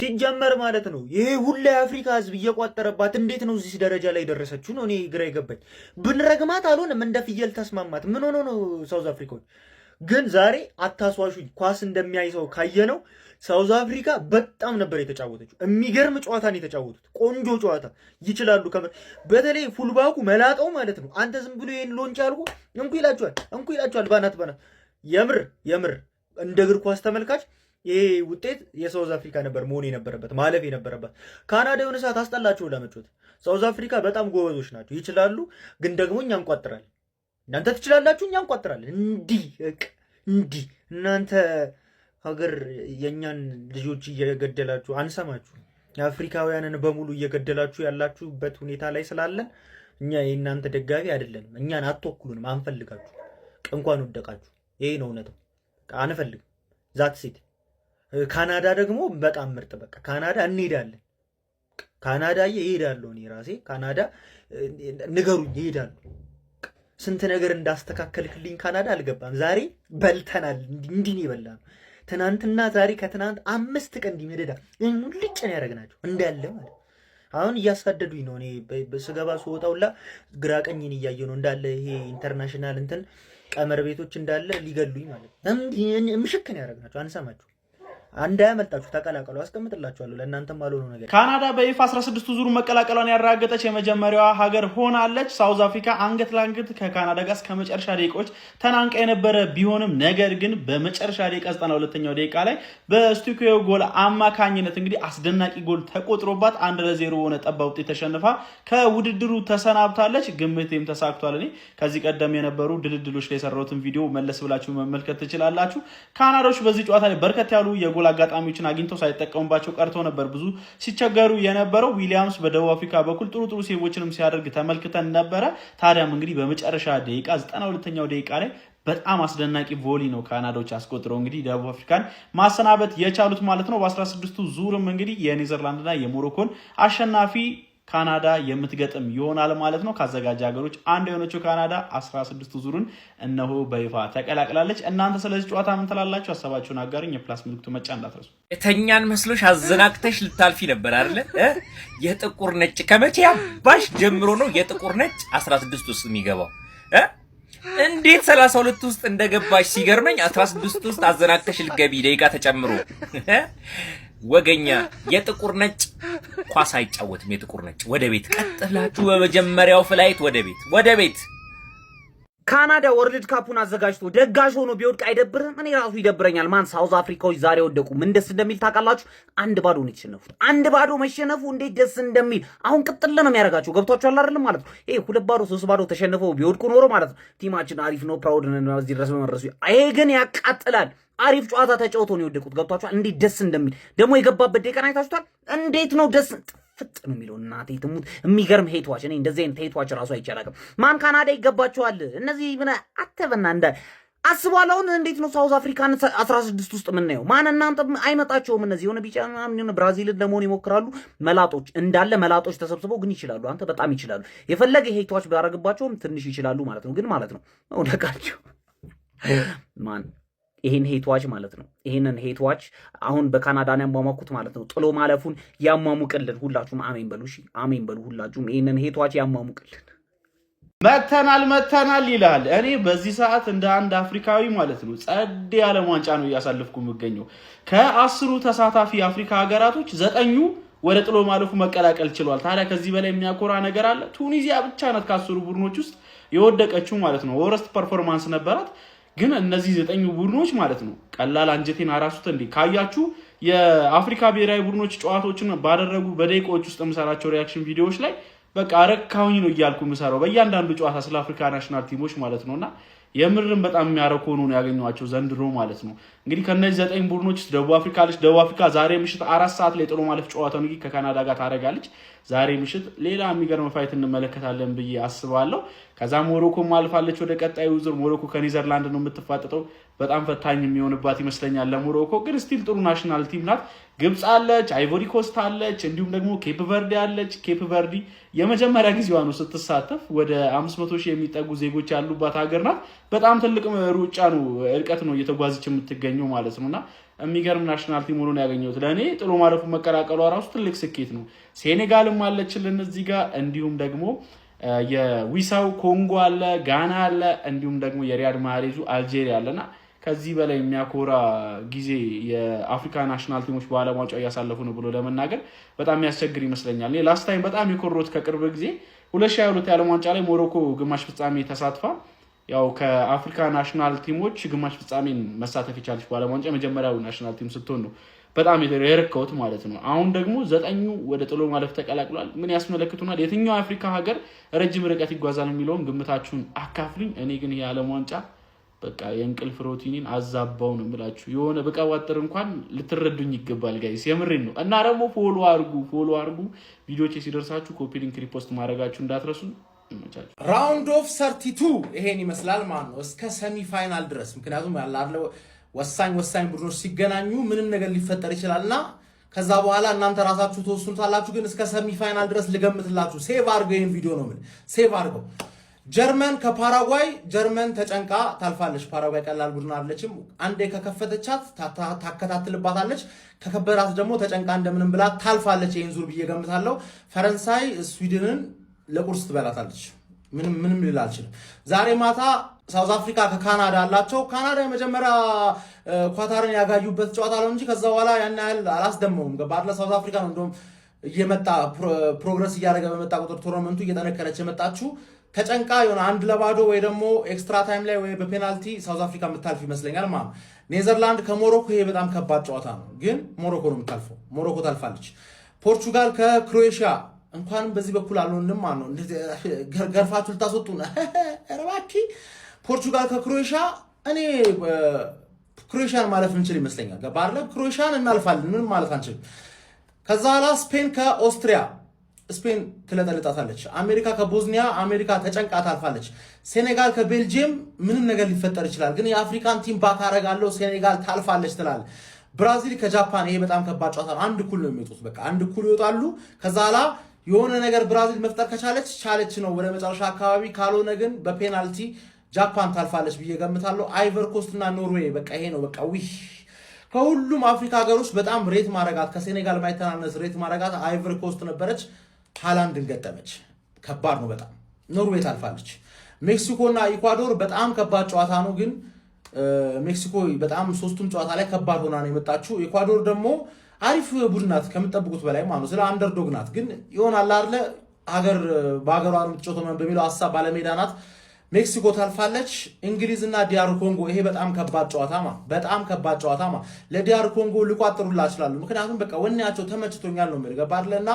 ሲጀመር ማለት ነው ይሄ ሁላ የአፍሪካ ህዝብ እየቋጠረባት እንዴት ነው እዚህ ደረጃ ላይ ደረሰችው? ነው እኔ ግራ የገባኝ። ብንረግማት አልሆነም፣ እንደ ፍየል ተስማማት። ምን ሆኖ ነው ሳውዝ አፍሪካዎች? ግን ዛሬ አታስዋሹኝ። ኳስ እንደሚያይ ሰው ካየነው ሳውዝ አፍሪካ በጣም ነበር የተጫወተችው። የሚገርም ጨዋታ ነው የተጫወቱት። ቆንጆ ጨዋታ ይችላሉ። በተለይ fullback ኡ መላጣው ማለት ነው። አንተ ዝም ብሎ ይሄን ሎንጭ አልኩ እንኩ ይላችኋል፣ እንኩ ይላችኋል። ባናት ባናት የምር የምር እንደ እግር ኳስ ተመልካች ይሄ ውጤት የሳውዝ አፍሪካ ነበር መሆን የነበረበት፣ ማለፍ የነበረበት። ካናዳ የሆነ ሰዓት አስጠላቸው ለመጫወት። ሳውዝ አፍሪካ በጣም ጎበዞች ናቸው፣ ይችላሉ። ግን ደግሞ እኛ እንቋጥራለን። እናንተ ትችላላችሁ፣ እኛ እንቋጥራለን። እንዲህ እንዲህ እናንተ ሀገር የእኛን ልጆች እየገደላችሁ አንሰማችሁ። የአፍሪካውያንን በሙሉ እየገደላችሁ ያላችሁበት ሁኔታ ላይ ስላለን እኛ የእናንተ ደጋፊ አይደለንም። እኛን አትወክሉንም፣ አንፈልጋችሁ። እንኳን ወደቃችሁ። ይሄ ነው እውነታው። አንፈልግም። That's it። ካናዳ ደግሞ በጣም ምርጥ። በቃ ካናዳ እንሄዳለን። ካናዳ እሄዳለሁ እኔ ራሴ ካናዳ ንገሩኝ፣ እሄዳለሁ። ስንት ነገር እንዳስተካከልክልኝ ካናዳ አልገባም። ዛሬ በልተናል፣ እንዲህ ነው የበላነው። ትናንትና ዛሬ ከትናንት 5 ቀን እንዲህ መደዳ ሙልጭ ነው ያደረግናቸው እንዳለ ማለት። አሁን እያሳደዱኝ ነው። እኔ ስገባ ስወጣ ሁላ ግራ ቀኝን እያየ ነው እንዳለ ይሄ international እንትን ቀመር ቤቶች እንዳለ ሊገሉኝ ማለት ነው። ምሽክ ነው ያደረግናቸው። አንሰማችሁ፣ እንዳያመልጣችሁ ተቀላቀሉ። አስቀምጥላችኋለሁ። ለእናንተም አልሆነው ነገር። ካናዳ በይፋ 16ቱ ዙር መቀላቀሏን ያረጋገጠች የመጀመሪያዋ ሀገር ሆናለች። ሳውዝ አፍሪካ አንገት ለአንገት ከካናዳ ጋር እስከ መጨረሻ ደቂቃዎች ተናንቃ የነበረ ቢሆንም ነገር ግን በመጨረሻ ደቂቃ 92ኛው ደቂቃ ላይ በስቱኪዮ ጎል አማካኝነት እንግዲህ አስደናቂ ጎል ተቆጥሮባት 1-0 በሆነ ጠባብ ውጤት ተሸንፋ ከውድድሩ ተሰናብታለች። ግምቴም ተሳክቷል። እኔ ከዚህ ቀደም የነበሩ ድልድሎች ላይ የሰራሁትን ቪዲዮ መለስ ብላችሁ መመልከት ትችላላችሁ። ካናዳዎች በዚህ ጨዋታ ላይ በርከት ያሉ የጎል አጋጣሚዎችን አግኝተው ሳይጠቀሙባቸው ቀርተው ነበር ብዙ ሲቸገሩ የነበረው። ዊሊያምስ በደቡብ አፍሪካ በኩል ጥሩ ጥሩ save ኦችንም ሲያደርግ ተመልክተን ነበረ። ታዲያም እንግዲህ በመጨረሻ ደቂቃ 92ኛው ደቂቃ ላይ በጣም አስደናቂ volley ነው ካናዳዎች አስቆጥረው እንግዲህ ደቡብ አፍሪካን ማሰናበት የቻሉት ማለት ነው። በ16ቱ ዙርም እንግዲህ የኔዘርላንድና የሞሮኮን አሸናፊ ካናዳ የምትገጥም ይሆናል ማለት ነው። ከአዘጋጅ ሀገሮች አንዱ የሆነችው ካናዳ 16ቱ ዙሩን እነሆ በይፋ ተቀላቅላለች። እናንተ ስለዚህ ጨዋታ ምን ትላላችሁ? ሀሳባችሁን አጋሩኝ። የ plus ምልክቱ መጫን እንዳትረሱ። የተኛን መስሎሽ አዘናግተሽ ልታልፊ ነበር አይደለ? የጥቁር ነጭ ከመቼ አባሽ ጀምሮ ነው የጥቁር ነጭ 16 ውስጥ የሚገባው? እንዴት 32 ውስጥ እንደገባሽ ሲገርመኝ 16 ውስጥ አዘናግተሽ ልገቢ ደቂቃ ተጨምሮ። ወገኛ የጥቁር ነጭ ኳስ አይጫወትም። የጥቁር ነጭ ወደ ቤት ቀጥ ብላችሁ በመጀመሪያው flight ወደ ቤት፣ ወደ ቤት። ካናዳ World Cup ኡን አዘጋጅቶ ደጋሽ ሆኖ ቢወድቅ አይደብርም? እኔ ራሱ ይደብረኛል። ማን ሳውዝ አፍሪካዎች ዛሬ ወደቁ። ምን ደስ እንደሚል ታውቃላችሁ? 1-0 ነው የተሸነፉት። 1-0 መሸነፉ እንዴት ደስ እንደሚል አሁን ቅጥል ነው የሚያደርጋቸው። ገብቷችኋል አይደለም ማለት ነው። ይሄ 2-0 3-0 ተሸንፈው ቢወድቁ ኖሮ ማለት ነው team ኣችን አሪፍ ነው፣ proud ነን እዚህ ድረስ በመድረሱ። ይሄ ግን ያቃጥላል። አሪፍ ጨዋታ ተጫውተው ነው የወደቁት። ገብቷችኋል? እንዴት ደስ እንደሚል ደግሞ የገባበት ደቂቃን አይታችሁታል። እንዴት ነው ደስ ፍጥ ነው የሚለው። እናቴ ትሙት የሚገርም hate watch። እኔ እንደዚህ አይነት hate watch ራሱ አይቼ አላውቅም። ማን ካናዳ ይገባቸዋል። እነዚህ ምን አተበና እንደ አስቧል። አሁን እንዴት ነው ሳውዝ አፍሪካን 16 ውስጥ የምናየው? ማን እናንተ አይመጣቸውም። እነዚህ የሆነ ቢጫ ምናምን የሆነ ብራዚልን ለመሆን ይሞክራሉ። መላጦች እንዳለ መላጦች ተሰብስበው ግን ይችላሉ። አንተ በጣም ይችላሉ። የፈለገ hate watch ቢያደርግባቸውም ትንሽ ይችላሉ ማለት ነው። ግን ማለት ነው መውደቃቸው ማን ይሄን hate watch ማለት ነው። ይሄንን hate watch አሁን በካናዳን ያሟሟኩት ማለት ነው። ጥሎ ማለፉን ያሟሙቅልን። ሁላችሁም አሜን በሉ። እሺ አሜን በሉ ሁላችሁም። ይሄንን hate watch ያሟሙቅልን። መተናል መተናል ይላል። እኔ በዚህ ሰዓት እንደ አንድ አፍሪካዊ ማለት ነው ጸድ የዓለም ዋንጫ ነው እያሳለፍኩ የምገኘው። ከ10ሩ ተሳታፊ የአፍሪካ ሀገራቶች ዘጠኙ ወደ ጥሎ ማለፉ መቀላቀል ችሏል። ታዲያ ከዚህ በላይ የሚያኮራ ነገር አለ? ቱኒዚያ ብቻ ናት ከ10ሩ ቡድኖች ውስጥ የወደቀችው ማለት ነው። Worst performance ነበራት። ግን እነዚህ ዘጠኙ ቡድኖች ማለት ነው ቀላል አንጀቴን አራሱት። እንዴ ካያችሁ የአፍሪካ ብሔራዊ ቡድኖች ጨዋታዎችን ባደረጉ በደቂቃዎች ውስጥ የምሰራቸው reaction ቪዲዮዎች ላይ በቃ ረካሁኝ ነው እያልኩ የምሰራው በእያንዳንዱ ጨዋታ ስለ አፍሪካ national team ኦች ማለት ነው። እና የምርም በጣም የሚያረኩ ሆኖ ነው ያገኘኋቸው ዘንድሮ ማለት ነው። እንግዲህ ከእነዚህ ዘጠኝ ቡድኖች ውስጥ ደቡብ አፍሪካ አለች። ደቡብ አፍሪካ ዛሬ ምሽት 4 ሰዓት ላይ ጥሎ ማለፍ ጨዋታውን እንግዲህ ከካናዳ ጋር ታደርጋለች። ዛሬ ምሽት ሌላ የሚገርም fight እንመለከታለን ብዬ አስባለሁ። ከዛ ሞሮኮ አልፋለች ወደ ቀጣዩ ዙር። ሞሮኮ ከኔዘርላንድ ነው የምትፋጠጠው። በጣም ፈታኝ የሚሆንባት ይመስለኛል ለሞሮኮ፣ ግን still ጥሩ national team ናት። ግብፅ አለች፣ አይቮሪ ኮስት አለች፣ እንዲሁም ደግሞ ኬፕ ቨርዲ አለች። ኬፕ ቨርዲ የመጀመሪያ ጊዜዋ ነው ስትሳተፍ። ወደ 500 ሺህ የሚጠጉ ዜጎች ያሉባት ሀገር ናት። በጣም ትልቅ ሩጫ ነው፣ እርቀት ነው እየተጓዘች የምትገኘው ማለት ነው። እና የሚገርም national team ሆኖ ነው ያገኘሁት። ለእኔ ጥሎ ማለፉ መቀላቀሏ ራሱ ትልቅ ስኬት ነው። ሴኔጋልም አለችልን እዚህ ጋር፣ እንዲሁም ደግሞ የዊሳው ኮንጎ አለ፣ ጋና አለ፣ እንዲሁም ደግሞ የሪያድ ማህሬዙ አልጄሪያ አለና ከዚህ በላይ የሚያኮራ ጊዜ የአፍሪካ national team ኦች በዓለም ዋንጫ እያሳለፉ ነው ብሎ ለመናገር በጣም የሚያስቸግር ይመስለኛል። Last time በጣም የኮራሁት ከቅርብ ጊዜ 2022 የዓለም ዋንጫ ላይ ሞሮኮ ግማሽ ፍጻሜ ተሳትፋ ያው ከአፍሪካ national team ኦች ግማሽ ፍጻሜን መሳተፍ የቻለች በዓለም ዋንጫ የመጀመሪያው national team ስትሆን ነው በጣም የረካሁት ማለት ነው። አሁን ደግሞ ዘጠኙ ወደ ጥሎ ማለፍ ተቀላቅሏል። ምን ያስመለክቱናል? የትኛው የአፍሪካ ሀገር ረጅም ርቀት ይጓዛል የሚለውን ግምታችሁን አካፍሉኝ። እኔ ግን የዓለም ዋንጫ በቃ የእንቅልፍ routine ኔን አዛባው ነው የምላችሁ። የሆነ ብቀባጥር እንኳን ልትረዱኝ ይገባል guys፣ የምሬን ነው። እና ደግሞ follow አርጉ፣ follow አርጉ። ቪዲዮቼ ሲደርሳችሁ copy link፣ repost ማድረጋችሁ እንዳትረሱ። Round of 32 ይሄን ይመስላል ማለት ነው እስከ semi final ድረስ። ምክንያቱም ያለ ወሳኝ ወሳኝ ቡድኖች ሲገናኙ ምንም ነገር ሊፈጠር ይችላልና ከዛ በኋላ እናንተ ራሳችሁ ትወስኑታላችሁ። ግን እስከ semi final ድረስ ልገምትላችሁ። Save አድርገው፣ ይሄን ቪዲዮ ነው የምልህ፣ save አድርገው። ጀርመን ከፓራጓይ፣ ጀርመን ተጨንቃ ታልፋለች። ፓራጓይ ቀላል ቡድን አይደለችም። አንዴ ከከፈተቻት ታከታትልባታለች። ከከበዳት ደግሞ ተጨንቃ እንደምንም ብላ ታልፋለች። ይህን ዙር ብዬ ገምታለሁ። ፈረንሳይ ስዊድንን ለቁርስ ትበላታለች። ምንም ምንም ልል አልችልም። ዛሬ ማታ ሳውዝ አፍሪካ ከካናዳ አላቸው። ካናዳ የመጀመሪያ ኳታርን ያጋዩበት ጨዋታ ነው እንጂ ከዛ በኋላ ያን ያህል አላስደመሙም። ገባ አይደለ? ሳውዝ አፍሪካ ነው እንደውም እየመጣ progress እያደረገ በመጣ ቁጥር tournament ኡ እየጠነከረች የመጣችው። ተጨንቃ የሆነ 1-0 ወይ ደግሞ extra time ላይ ወይ በ penalty ሳውዝ አፍሪካ የምታልፍ ይመስለኛል ማለት ነው። ኔዘርላንድ ከሞሮኮ፣ ይሄ በጣም ከባድ ጨዋታ ነው፣ ግን ሞሮኮ ነው የምታልፈው። ሞሮኮ ታልፋለች። ፖርቹጋል ከክሮኤሽያ፣ እንኳንም በዚህ በኩል አልሆንም ማለት ነው። ገርፋችሁ ልታስወጡ ነው። ኧረ እባክህ። ፖርቹጋል ከክሮኤሽያ፣ እኔ ክሮኤሽያን ማለፍ እንችል ይመስለኛል። ገባ አይደለ? ክሮኤሽያን እናልፋለን፣ ምንም ማለት አንችልም። ከዛ በኋላ ስፔን ከኦስትሪያ፣ ስፔን ትለጠልጣታለች። አሜሪካ ከቦዝኒያ፣ አሜሪካ ተጨንቃ ታልፋለች። ሴኔጋል ከቤልጅየም ምንም ነገር ሊፈጠር ይችላል፣ ግን የአፍሪካን team back አረጋለሁ፣ ሴኔጋል ታልፋለች ትላል። ብራዚል ከጃፓን፣ ይሄ በጣም ከባድ ጨዋታ ነው። አንድ እኩል ነው የሚወጡት፣ በቃ አንድ እኩል ይወጣሉ። ከዛ ኋላ የሆነ ነገር ብራዚል መፍጠር ከቻለች ቻለች ነው ወደ መጨረሻ አካባቢ፣ ካልሆነ ግን በ penalty ጃፓን ታልፋለች ብዬ ገምታለሁ። አይቨር ኮስት እና ኖርዌይ፣ በቃ ይሄ ነው በቃ ዊህ ከሁሉም አፍሪካ ሀገሮች በጣም rate ማረጋት፣ ከሴኔጋል ማይተናነስ rate ማረጋት አይቨር ኮስት ነበረች። ሃላንድን ገጠመች። ከባድ ነው በጣም። ኖርዌይ ታልፋለች። ሜክሲኮ እና ኢኳዶር በጣም ከባድ ጨዋታ ነው፣ ግን ሜክሲኮ በጣም ሶስቱም ጨዋታ ላይ ከባድ ሆና ነው የመጣችው። ኢኳዶር ደግሞ አሪፍ ቡድን ናት ከምጠብቁት በላይ ማለት ነው። ስለ underdog ናት፣ ግን ይሆናል አይደለ ሀገር በሀገሯ ነው የምትጫወተው በሚለው ሀሳብ ባለሜዳ ናት። ሜክሲኮ ታልፋለች። እንግሊዝ እና ዲአር ኮንጎ፣ ይሄ በጣም ከባድ ጨዋታ ማ በጣም ከባድ ጨዋታ ማ ለዲአር ኮንጎ ልቋጥሩላ ይችላሉ። ምክንያቱም በቃ ወኔያቸው ተመችቶኛል ነው የምልህ፣ ገባህ አይደለ? እና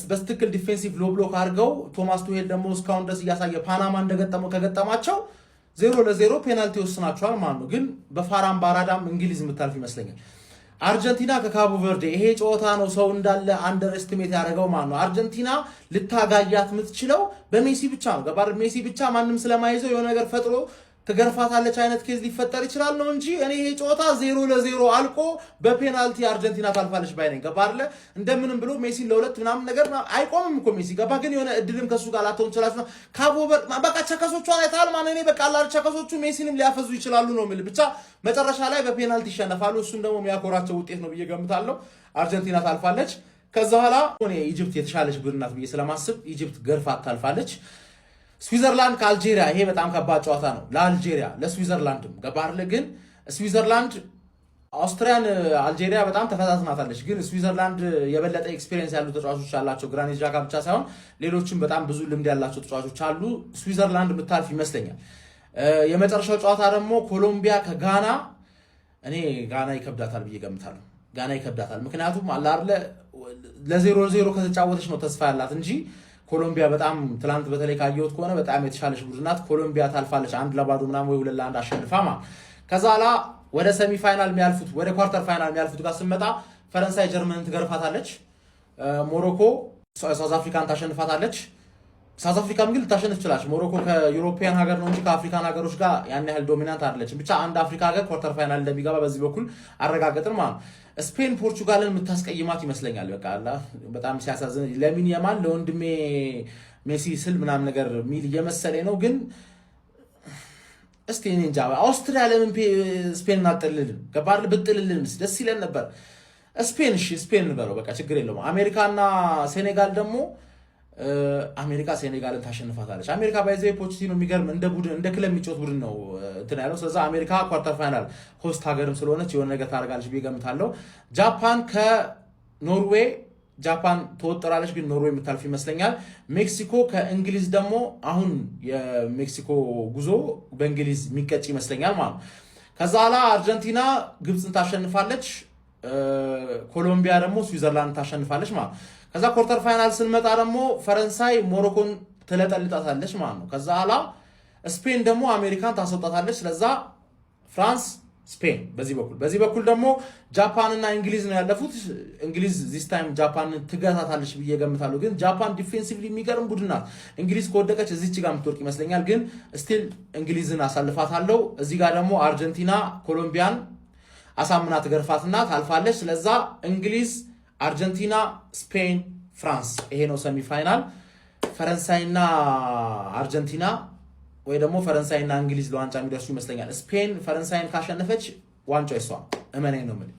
በስትክክል defensive low block አድርገው ቶማስ ቱሄል ደግሞ እስካሁን ድረስ እያሳየ ፓናማ እንደገጠመው ከገጠማቸው 0-0 penalty ይወስናቸዋል ማለት ነው። ግን በፋራም ባራዳም እንግሊዝ የምታልፍ ይመስለኛል። አርጀንቲና ከካቦ ቨርዴ፣ ይሄ ጨዋታ ነው ሰው እንዳለ underestimate ያደረገው ማለት ነው። አርጀንቲና ልታጋያት የምትችለው በሜሲ ብቻ ነው። ገባህ? ሜሲ ብቻ ማንም ስለማይዘው የሆነ ነገር ፈጥሮ ትገርፋታለች አይነት case ሊፈጠር ይችላል ነው እንጂ እኔ ይሄ ጨዋታ 0-0 አልቆ በ penalty አርጀንቲና ታልፋለች ባይ ነኝ። ገባህ አይደለ? እንደምንም ብሎ ሜሲን ለሁለት ምናምን ነገር አይቆምም እኮ ሜሲ፣ ገባ። ግን የሆነ እድልም ከሱ ጋር ላትሆን ይችላል። ካቦ በቃ ቸከሶቿን አይተሃል ማለት እኔ በቃ አላ ቸከሶቹ ሜሲንም ሊያፈዙ ይችላሉ ነው የምልህ። ብቻ መጨረሻ ላይ በ penalty ይሸነፋሉ። እሱም ደግሞ የሚያኮራቸው ውጤት ነው ብዬ ገምታለሁ። አርጀንቲና ታልፋለች። ከዛ በኋላ እኔ Egypt የተሻለች ቡድን ናት ብዬ ስለማስብ Egypt ገርፋት ታልፋለች። ስዊዘርላንድ ከአልጄሪያ፣ ይሄ በጣም ከባድ ጨዋታ ነው ለአልጄሪያ ለስዊዘርላንድም፣ ገባህ አይደለ? ግን ስዊዘርላንድ አውስትሪያን አልጄሪያ በጣም ተፈታትናታለች። ግን ስዊዘርላንድ የበለጠ experience ያሉ ተጫዋቾች አላቸው። ግራኒት ዣካ ብቻ ሳይሆን ሌሎችም በጣም ብዙ ልምድ ያላቸው ተጫዋቾች አሉ። ስዊዘርላንድ የምታልፍ ይመስለኛል። የመጨረሻው ጨዋታ ደግሞ ኮሎምቢያ ከጋና፣ እኔ ጋና ይከብዳታል ብዬ ገምታለሁ። ጋና ይከብዳታል። ምክንያቱም አለ አይደለ ለ0-0 ከተጫወተች ነው ተስፋ ያላት እንጂ ኮሎምቢያ በጣም ትላንት በተለይ ካየሁት ከሆነ በጣም የተሻለች ቡድን ናት። ኮሎምቢያ ታልፋለች 1-0 ምናምን ወይ 2-1 አሸንፋ ማለት። ከዛ ኋላ ወደ semi final የሚያልፉት፣ ወደ quarter final የሚያልፉት ጋር ስንመጣ ፈረንሳይ ጀርመንን ትገርፋታለች። ሞሮኮ ሳውዝ አፍሪካን ታሸንፋታለች። ሳውዝ አፍሪካም ግን ልታሸንፍ ትችላለች። ሞሮኮ ከ European ሀገር ነው እንጂ ከ African ሀገሮች ጋር ያን ያህል dominant አይደለችም። ብቻ አንድ አፍሪካ ሀገር quarter final እንደሚገባ በዚህ በኩል አረጋገጥን ማለት ነው። ስፔን ፖርቹጋልን የምታስቀይማት ይመስለኛል። በቃ በጣም ሲያሳዝን ለሚን ያማል ለወንድሜ ሜሲ ስል ምናምን ነገር ሚል እየመሰለኝ ነው። ግን እስቲ እኔ እንጃ፣ አውስትሪያ ለምን ስፔን አጥልልን? ገባር ብጥልልን ደስ ይለን ነበር። ስፔን እሺ፣ ስፔን እንበለው በቃ ችግር የለውም። አሜሪካና ሴኔጋል ደግሞ አሜሪካ ሴኔጋልን ታሸንፋታለች። አሜሪካ by the way ፖቼቲኖ የሚገርም እንደ ቡድን እንደ ክለብ የሚጫወት ቡድን ነው እንትን ያለው። ስለዚ አሜሪካ quarter final host ሀገርም ስለሆነች የሆነ ነገር ታደርጋለች ብዬ እገምታለሁ። ጃፓን ከኖርዌይ፣ ጃፓን ትወጥራለች፣ ግን ኖርዌይ የምታልፍ ይመስለኛል። ሜክሲኮ ከእንግሊዝ ደግሞ አሁን የሜክሲኮ ጉዞ በእንግሊዝ የሚቀጭ ይመስለኛል ማለት ነው። ከዛ ኋላ አርጀንቲና ግብፅን ታሸንፋለች። ኮሎምቢያ ደግሞ ስዊዘርላንድ ታሸንፋለች ማለት ነው። ከዛ quarter final ስንመጣ ደግሞ ፈረንሳይ ሞሮኮን ትለጠልጣታለች ማለት ነው። ከዛ ኋላ ስፔን ደግሞ አሜሪካን ታስወጣታለች። ስለዛ ፍራንስ፣ ስፔን በዚህ በኩል ደግሞ ጃፓን እና እንግሊዝ ነው ያለፉት። እንግሊዝ this time ጃፓንን ትገታታለች ብዬ ገምታለሁ። ግን ጃፓን defensively የሚገርም ቡድን ናት። እንግሊዝ ከወደቀች እዚች ጋር የምትወድቅ ይመስለኛል። ግን still እንግሊዝን አሳልፋታለሁ። እዚህ ጋር ደግሞ አርጀንቲና ኮሎምቢያን አሳምና ትገርፋትና ታልፋለች። ስለዛ እንግሊዝ፣ አርጀንቲና፣ ስፔን፣ ፍራንስ፣ ይሄ ነው semi final። ፈረንሳይና አርጀንቲና ወይ ደግሞ ፈረንሳይና እንግሊዝ ለዋንጫ የሚደርሱ ይመስለኛል። ስፔን ፈረንሳይን ካሸነፈች ዋንጫው የሷ፣ እመነኝ ነው የምልህ።